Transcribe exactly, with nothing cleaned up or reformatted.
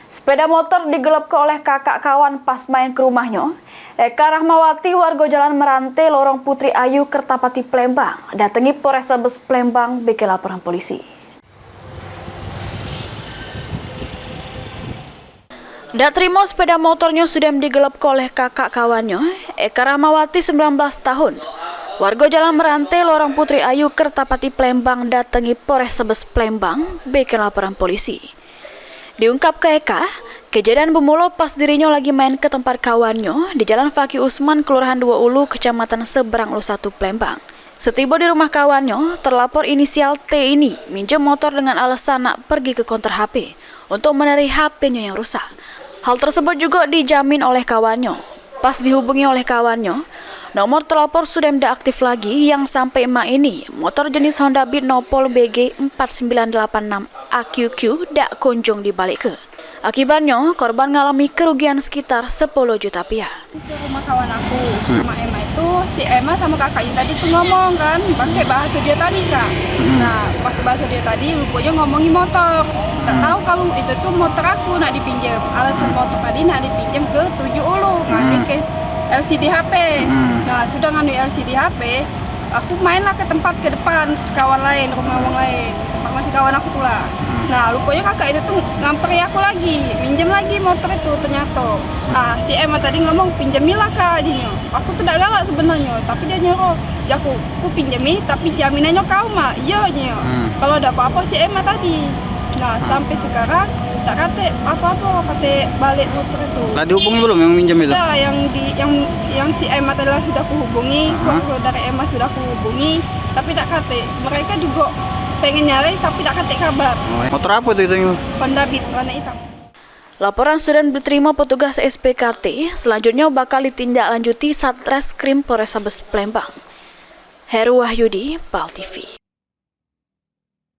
Sepeda motor digelapke oleh kakak kawan pas main ke rumahnyo. Eka Rahmawati, warga Jalan Merante, Lorong Putri Ayu, Kertapati, Palembang, datengi Polrestabes Palembang, beke laporan polisi. Dak terimo sepeda motornyo sudem digelapke oleh kakak kawannyo, Eka Rahmawati, sembilan belas tahun, warga Jalan Merante, Lorong Putri Ayu, Kertapati, Palembang, datengi Polrestabes Palembang, beke laporan polisi. Diungkapke Eka, kejadian bemulo pas dirinyo lagi main ke tempat kawannyo di Jalan Fakih Usman, Kelurahan Duo Ulu, Kecamatan Seberang Ulu Satu, Palembang. Setibo di rumah kawannyo, terlapor inisial T ini minjem motor dengan alasan nak pergi ke konter H P untuk meneri H P-nyo yang rusak. Hal tersebut jugo dijamin oleh kawannyo. Pas dihubungi oleh kawannyo, nomor telapor sudem dak aktif lagi, yang sampe mak ini motor jenis Honda Beat nopol B G empat sembilan delapan enam A Q Q dak kunjung dibalekke. Akibatnyo, korban ngalami kerugian sekitar sepuluh juta piah. Ke rumah kawan aku, rumah Emma itu, si Emma sama kakaknya tadi tuh ngomong kan, pakai bahasa dia tadi, Kak. Nah, pakai bahasa dia tadi, rupanya ngomongin motor. Nggak tahu kalau itu tuh motor aku nak dipinjam. Alasan motor tadi nak dipinjam ke Tujuh Ulu, ngambil ke L C D H P. Nah, sudah ngambil L C D H P, aku mainlah ke tempat ke depan kawan lain, rumah orang lain, tempat masih kawan aku tuh lah. Nah, rupanya kakak itu tuh ngamperi aku lagi, minjem lagi motor itu ternyata. Nah, si Emma tadi ngomong, "Pinjemilah, Kak," jinyo. Aku tuh dak galak sebenarnya, tapi dia nyuruh, jaku, "Ku pinjemi, tapi jaminannya kau, Mak." "Iya," jinyo. Kalau ada apa-apa si Emma tadi. Nah, sampai sekarang dak kate apa-apa, kate balik motor itu. Lah dihubungi belum yang minjem itu? Dah, yang di, yang, yang si Emma tadi lah sudah kuhubungi, keluarga dari Emma sudah kuhubungi, tapi dak kate. Mereka juga pengen nyari, tapi dak kate kabar. Oh, motor apa tuh itu? Honda Beat warna hitam. Laporan sudah diterima petugas S P K T, selanjutnya bakal ditindaklanjuti Satreskrim Polrestabes Palembang. Heru Wahyudi, Pal T V.